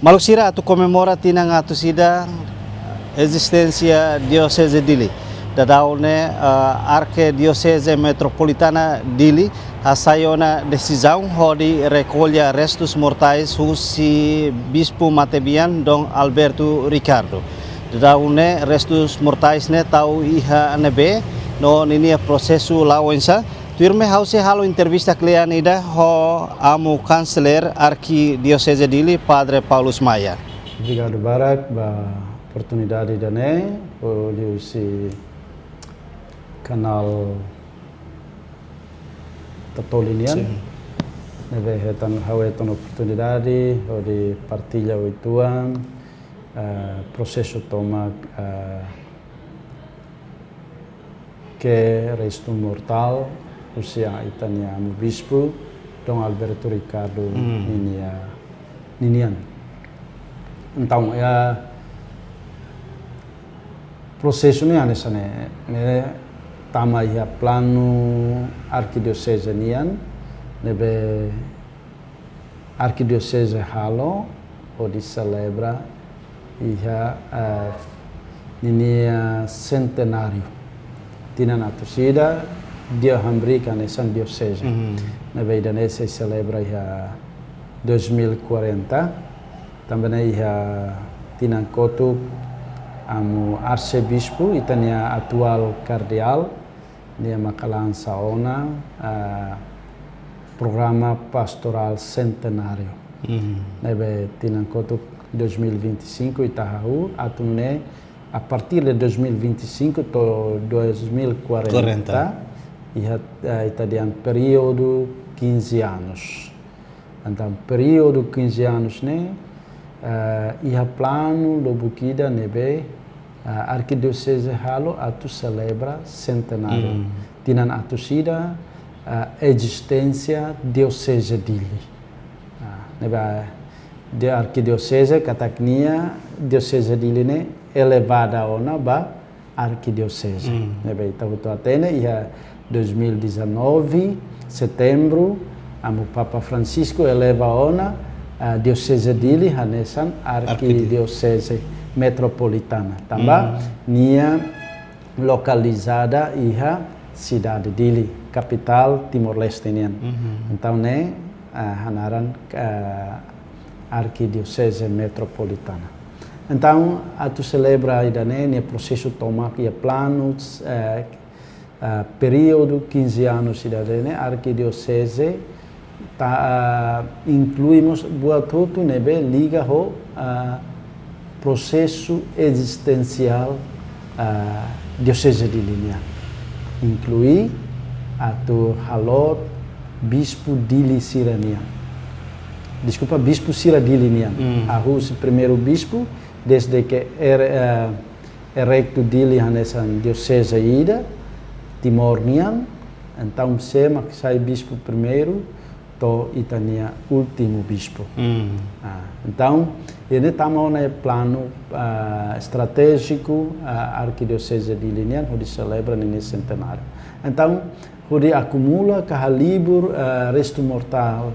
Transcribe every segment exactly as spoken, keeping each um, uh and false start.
Maluk sira, atu komemora tinan atus ida ezisténsia Dioseze Dili, daudaun ne'e, ah, Arkidioseze Metropolitana Dili hasai ona desizaun hodi rekolla restus mortais husi Bispu Matebian Dom Alberto Ricardo. Daudaun ne'e restus mortais ne'e tau iha ne'ebé no ninia prosesu la'o oinsá? Tuirmai ha'u sei halo entrevista kle'an ida ho Amu Kanselir Arkidioseze Dili, Padre Paulus Maia. Obrigadu barak ba oportunidade ida-ne'e, hodi husi kanál Tatoli nian. Sin. Ne'ebé hetan, ha'u hetan oportunidade hodi partilla uitoan, eh, prosesu tomak, eh, ke'e restu mortál husi ita-nia Amu Bispu Dom Alberto Ricardo, hmm, ninia, ninian. Entaun, ya, prosesu ne'e hanesan ne'e, ne'e tama iha planu arkidioseze nian, ne'ebé arkidioseze halo hodi selebra iha, eh, ninia sentenáriu. Tinan atus ida, dia hamriik hanesan dioseze. Mhm. Ne'ebé ida-ne'e sei selebra iha dois mil e quarenta. Tanba ne'e iha tinan kotuk, Amu Arsebispu, ita-nia atuál kardeál, nia maka lansa ona, ah, programa pastorál sentenáriu. Mhm. Ne'ebé tinan kotuk dois mil e vinte e cinco ita hahú, atu nune'e, a partir de dois mil e vinte e cinco to'o dois mil e quarenta, quarenta, iha, eh, ita dehan períodu quinze anos. Entaun, períodu quinze anos ne'e, eh, iha planu lubuk ida ne'ebé, eh, arkidioseze halo atu selebra sentenáriu. Hmm. Tinan atus ida, eh, ezisténsia dioseze Dili. Ah, ne'ebé, de arkidioseze katak nia dioseze Dili ne'e elevada ona ba arkidioseze. Hmm. Ne'ebé ita hotu hatene iha dois mil e dezanove, setembru, Amu Papa Francisco eleva ona, ah, Dioseze Dili hanesan Arkidi- arkidioseze metropolitana. Tanba, hmm, nia lokalizada iha sidade Dili, kapitál Timor-Leste nian. Mhm. Entaun ne'e, ah, hanaran, ah, arkidioseze metropolitana. Entaun, atu selebra ida-ne'e, nia prosesu tomak iha planu, eh, eh, períodu quinze anos ida-ne'e, arkidioseze ta, eh, inklui mós buat hotu ne'ebé liga ho, eh, prosesu ezisténsiál, eh, Dioseze Dili nian. Inklui atu halo bispu Dili sira nian. Deskulpa, bispu sira Dili nian. Hmm. Hahú husi primeiru bispu, desde ke er-, eh, erektu Dili hanesan dioseze ida, Timor nian, entaun sé mak sai bispu primeiru, to'o ita-nia últimu bispu. Hmm. Ah, entaun, ida-ne'e tama ona iha planu, ah, estratéjiku, ah, arkidioseze Dili nian, hodi selebra ninia sentenáriu. Entaun, hodi akumula ka halibur, ah, restu mortál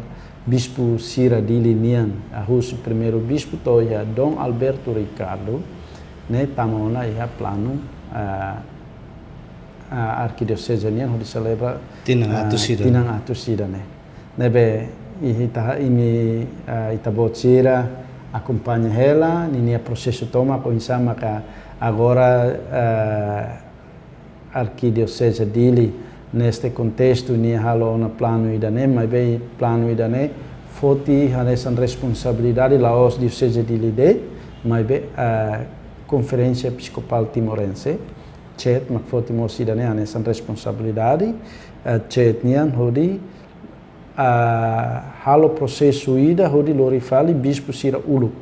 bispu sira Dili nian, hahú husi primeiru bispu to'o iha Dom Alberto Ricardo, ne'e tama ona iha planu, ah, ah, arkidioseze nian hodi selebra, tinan, ah, atus ida, tinan atus ida ne'e. Ne'ebé iha ita, imi, ah, ita-boot sira akompaña hela ninia prosesu tomak oinsá maka agora, ah, Arkidioseze Dili, neste kontestu, nia halo ona planu ida-ne'e, maibé planu ida-ne'e foti hanesan responsabilidade la'ós Dioseze Dili de'it, maibé, eh, Konferénsia Episkopál Timorense, CET, mak foti mós ida-ne'e hanesan responsabilidade, eh, CET nian hodi, ah, halo prosesu ida hodi lori fali bispu sira uluk,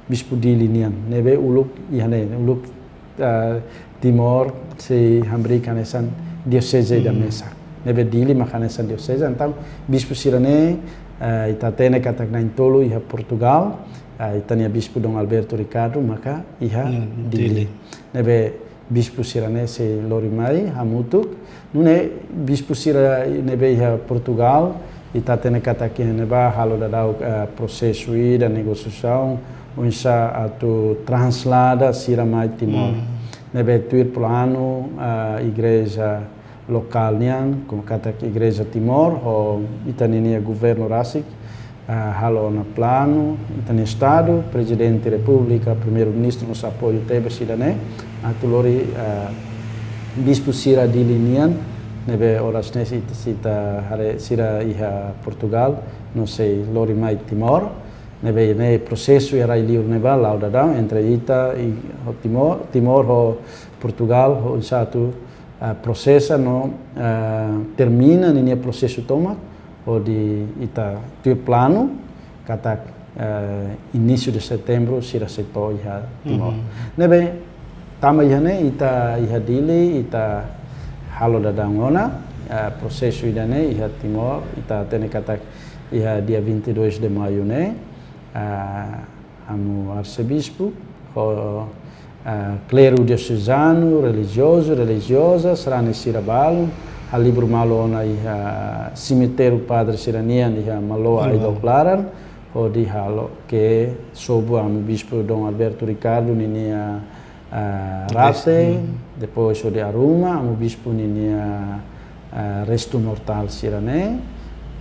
bispu Dili nian, ne'ebé uluk iha ne'e, uluk, ah, Timor sei hamriik hanesan dioseze ida, hmm, mesak. Ne'ebé Dili mak hanesan dioseze, entaun bispu sira-ne'e, ah, ita hatene katak na'in-tolu iha Portugal, ah, ita-nia bispu Dom Alberto Ricardo maka iha, hmm, Dili. Dili. Ne'ebé bispu sira-ne'e sei lori mai hamutuk. Nune'e bispu sira ne'ebé iha Portugal, ita hatene katak iha ne'ebá halo daudaun, eh, prosesu ida negosiasaun oinsá atu traslada sira mai Timor. Ne'ebé tuir planu, ah, igreja lokál nian, katak Igreja Timor ho ita-nia governu rasik, ah, halo ona planu, ita-nia Estadu, Prezidente Repúblika, Primeiru-Ministru mós apoiu tebes ida-ne'e, atu lori, ah, bispu sira Dili nian, ne'ebé oras ne'e ita, ita haree sira iha Portugal, no sei lori mai Timor, ne'ebé ne'e prosesu iha rai-liur ne'ebá la'o daudaun entre ita i ho Timor, Timor ho Portugal, oinsá atu, ah, prosesa no, ah, termina ninia prosesu tomak, hodi ita tuir planu, katak, ah, inísiu de setembru sira sei to'o iha Timor. Ne'ebé tama iha ne'e ita iha Dili, ita halo daudaun ona, ah, prosesu ida-ne'e iha Timor, ita hatene katak iha dia vinte e dois de maio ne'e, ah, amu arsebispu, ho, ah, kleru diosezanu, relijiozu, relijioza, sarani sira balu, halibur malu ona iha semitériu padre sira-nian iha Maloa, Maloa. Aidok laran, hodi halo ke sobu amu bispu Dom Alberto Ricardo ninia, ah, rate, depois hodi arruma amu bispu ninia, ah, restu mortál sira-ne'e,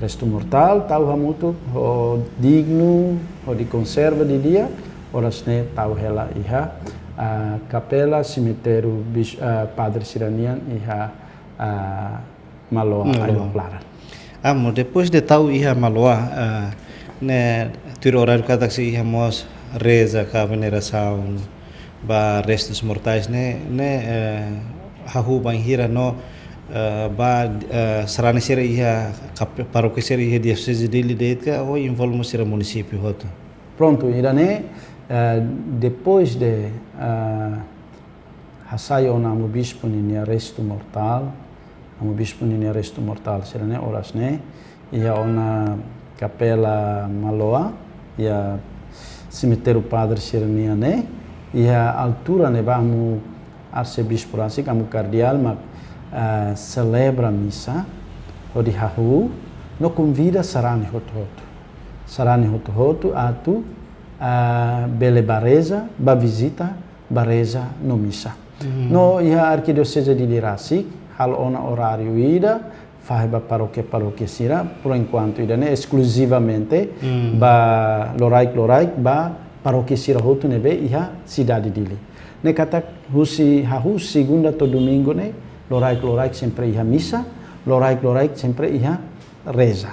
restu mortál, tau hamutuk ho dignu, hodi konserva didi'ak, oras ne'e tau hela iha, ah, kapela semitériu bis-, ah, padre sira-nian iha, ah, Maloa, Maloa. Aidok laran. Amu, depois de tau iha Maloa, ah, ne'e tuir oráriu katak sei iha mós reza ka venerasaun ba restus mortais ne'e, ne'e, eh, hahú bainhira no, eh, ba, eh, sarani sira iha kap-, parókia sira iha dioseze Dili de'it ka ou envolve mós sira munisípiu hotu? Prontu, ida-ne'e, eh, depois de, eh, hasai ona amu bispu ninia restu mortál, amu bispu ninia restu mortál sira-ne'e oras ne'e iha ona kapela Maloa, iha semitériu padre sira-nian ne'e, iha altura ne'ebá amu arsebispu rasik, amu kardeál mak, ah, selebra misa, hodi hahú, no konvida sarani hotu-hotu. Sarani hotu-hotu atu, ah, bele bá reza, bá vizita, bá reza no misa. No iha Arkidioseze Dili rasik, halo ona oráriu ida, fahe ba parókia-parókia sira, por enquanto ida-ne'e eskluzivamente ba loraik-loraik, ba parókia sira hotu ne'ebé iha sidade Dili. Ne'e katak husi hahú segunda to'o domingu ne'e, loraik-loraik sempre iha misa, loraik-loraik sempre iha reza.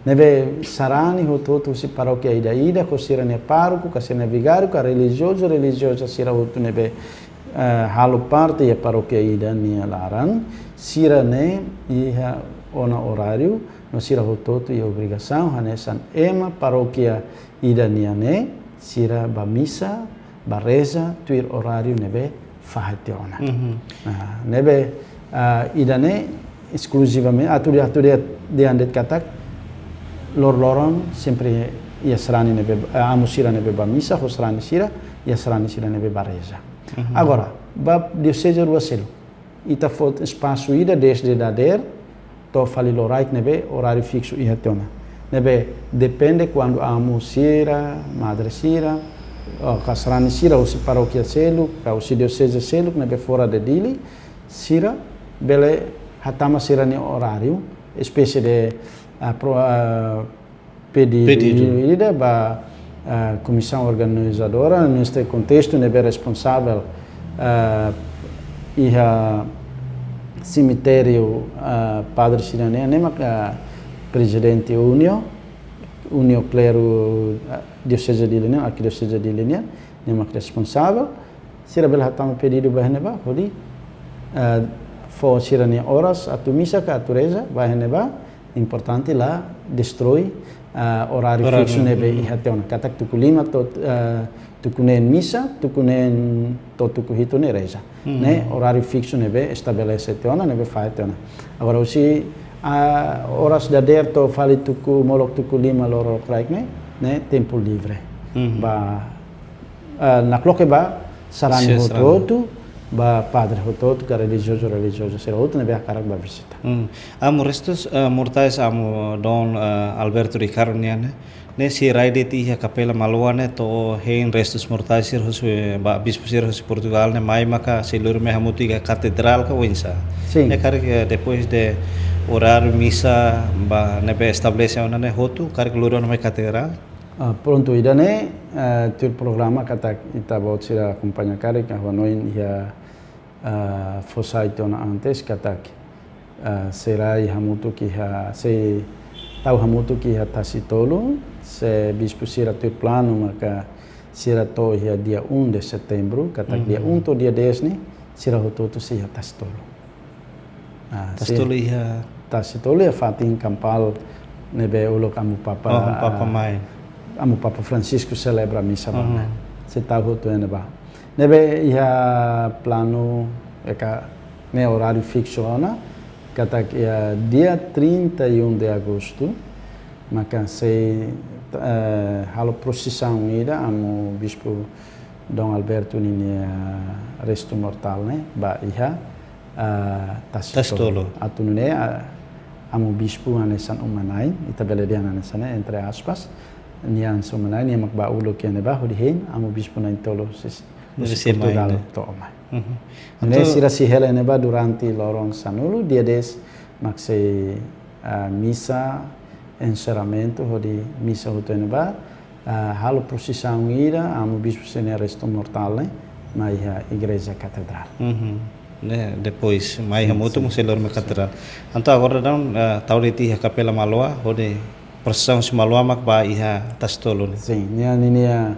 Ne'ebé sarani hotu-hotu husi parókia ida-ida, ho sira-nia pároku, ka sira-nia vigáriu, ka relijiozu, relijioza sira hotu ne'ebé, eh, halo parte iha parókia ida nia laran, sira-ne'e iha ona oráriu, no sira hotu-hotu iha obrigasaun, hanesan ema parókia ida nian ne'e, sira bá misa, bá reza, tuir oráriu ne'ebé fahe tiha ona. Ah, ne'ebé, ah, ida-ne'e eskluzivamente, atu dehan, atu dehan, dehan de'it katak, loroloron sempre iha sarani ne'ebé, ah, amu sira ne'ebé bá misa, ho sarani sira, iha sarani sira ne'ebé bá reza. Agora, ba dioseze rua seluk, ita fó espasu ida dezde dadeer to'o fali loraik ne'ebé oráriu fiksu iha tiha ona. Ne'ebé depende kuandu amu sira, madre sira, ou ka sarani sira husi parókia seluk, ka husi dioseze seluk ne'ebé fora de Dili, sira bele hatama sira-nia oráriu, espésie de, ah, pro-, ah, pedidu. Pedidu. Ida ba, ah, komisaun organizadora, neste kontestu ne'ebé responsavel, ah, iha semitériu, ah, padre sira-nian, ne'e mak, ah, prezidente Unio, Unio Kleru, ah, dioseze Dili nian, arkidioseze Dili nian, ne'e mak responsavel. Sira bele hatama pedidu ba iha ne'ebá, hodi, eh, fó sira-nia oras atu misa ka atu reza ba iha ne'ebá, importante la destroi, eh, oráriu fiksu ne'ebé iha tiha ona. Katak tuku lima to'o, eh, tuku neen misa, tuku neen to'o tuku hitu ne'e reza. Ne'e oráriu fiksu ne'ebé estabelese tiha ona, ne'ebé fahe tiha ona. Agora husi, ah, oras dadeer to'o fali tuku, molok tuku lima loroloraik ne'e, ne'e tempu livre. Ba, ah, nakloke ba sarani hotu-hotu, ba padre hotu-hotu ka relijiozu, relijioza sira hotu ne'ebé hakarak ba vizita. Hmm. Amu, restus, eh, mortais amu Dom, eh, Alberto Ricardo nian ne'e, ne'e sei rai de'it iha Kapela Maloa ne'e to'o hein restus mortais sira husi, ba bispu sira husi Portugal ne'e mai maka sei lori mai hamutuk iha katedrál ka oinsá? Sin. Ne'e karik, eh, depois de oráriu misa ba ne'ebé estabelese ona ne'e hotu, karik lori ona mai katedrál? Ah, prontu, ida-ne'e, eh, tuir programa katak ita-boot sira akompaña karik, ah, hanoin iha, ah, fó sai tiha ona antes katak, ah, sei rai hamutuk iha, sei tau hamutuk iha Tasi Tolu, se bispu sira tuir planu maka sira to'o iha dia um de setembro, katak dia Mhm. um to'o dia dez ne'e, sira hotu-hotu sei iha Tasi Tolu. Ah, Tasi Tolu iha? Tasi Tolu iha fatin kampál ne'ebé uluk Amu Papa, Oh, Amu Papa ah, mai. Amu Papa Francisco selebra misa ba Mhm. ne'e. Sei tau hotu iha ne'ebá. Ne'ebé iha planu, eh, ka ne'e oráriu fiksu ona, katak iha dia trinta e um de agosto, maka sei, eh, halo prosisaun ida, Amu Bispu Dom Alberto ninia restu mortál ne'e, ba iha, ah, Tasi Tolu. Tasi Tolu. Atu nune'e, ah, Amu Bispu hanesan uma-na'in, ita bele dehan hanesan ne'e, entre aspas, nia hanesan uma-na'in, nia mak ba uluk iha ne'ebá, hodi hein Amu Bispu na'in-tolu husi, Ne'ebé husi sei mai Portugal ne'e. to'o mai. Mhm. Ne'e Atu sira sei hela iha ne'ebá durante loron sanulu, dia dez mak sei, ah, misa enserramentu, hodi misa hotu iha ne'ebá, ah, halo prosisaun ida, Amu Bispu sira-nia restu mortál ne'e, mai iha Igreja Katedrál. Mhm. Ne'e, depois, mai Sin, hamutuk sin. mós sei lori mai Sin. katedrál. Entaun agora daudaun, ah, tau de'it iha Kapela Maloa, hodi prosisaun husi Maloa mak ba iha Tasi Tolu ne'e. Sin, nia, ninia,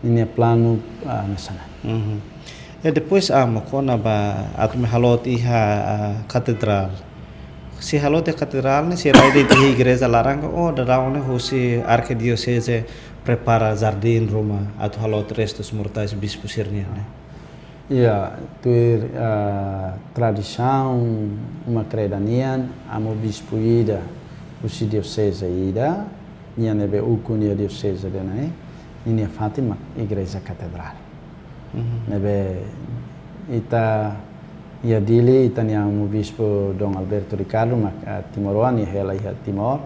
ninia planu, ah, hanesan ne'e. Mhm. E depois, Amu, kona-ba atu mai halo tiha, ah, katedrál. Sei halo tiha katedrál ne'e, sei rai de'it iha igreja laran ka, oh, daudaun ne'e husi arkidioseze prepara jardín ruma atu halo restus mortais bispu sira-nian ne'e? Iha, tuir, ah, tradisaun uma-kreda nian, Amu Bispu ida husi dioseze ida, nia ne'ebé ukun iha dioseze ida-ne'e, ninia fatin mak Igreja Katedrál. Mhm. Ne'ebé ita iha Dili, ita-nia Amu Bispu Dom Alberto Ricardo mak, ah, timoroan, nia hela iha Timor.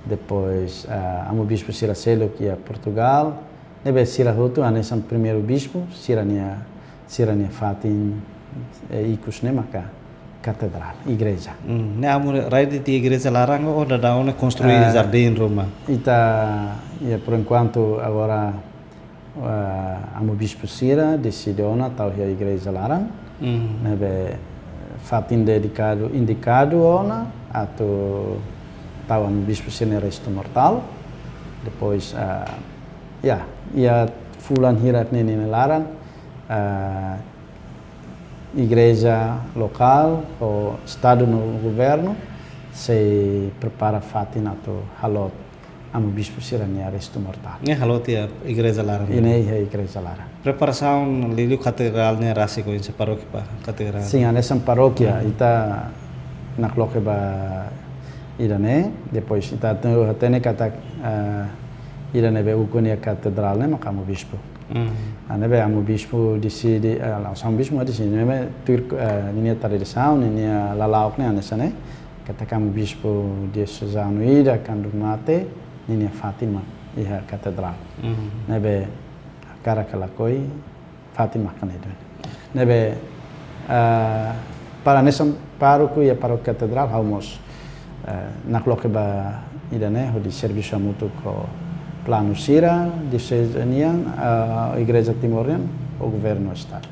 Depois, ah, Amu Bispu sira seluk iha Portugal. Ne'ebé sira hotu hanesan primeiru bispu, sira-nia, sira-nia fatin, eh, ikus ne'e maka katedrál, igreja. Hmm, ne'e Amu rai de'it iha igreja laran ka, oh, daudaun ne'e konstrui Ah, jardín ruma? Ita, iha, por enquanto, agora, ah, Amu Bispu sira deside ona tau iha igreja laran. Hmm. Ne'ebé fatin dedikadu, indikadu ona atu tau Amu Bispu sira-nia restu mortál. Depois, ah, iha, iha fulan hirak ne'e nia laran, ah, igreja lokál ho Estadu no governu sei prepara fatin atu halo Amu Bispu sira-nia restu mortál. Ne'e halo tiha igreja laran? Ne'e iha igreja laran. Preparasaun liuliu katedrál ne'e rasik oinsá, parókia ba katedrál? Sin, hanesan parókia, Hmm. ita nakloke ba ida-ne'e, depois ita atu hatene katak, eh, ida ne'ebé ukun iha katedrál ne'e maka Amu Bispu. Hmm. Ah, ne'ebé Amu Bispu deside, eh, la, Amu Bispu mak deside, ne'ebé tuir, eh, ninia tradisaun, ninia lala'ok ne'e hanesan ne'e, katak Amu Bispu diosezanu ida kuandu mate, ninia fatin mak iha katedrál. Hmm. Ne'ebé hakarak ka lakohi, fatin mak iha ne'e duni. Ne'ebé, eh, para hanesan pároku iha parókia katedrál, ha'u mós, eh, nakloke ba ida-ne'e, hodi servisu hamutuk ho planu sira, dioseze nian, eh, igreja Timor nian, ho governu Estadu.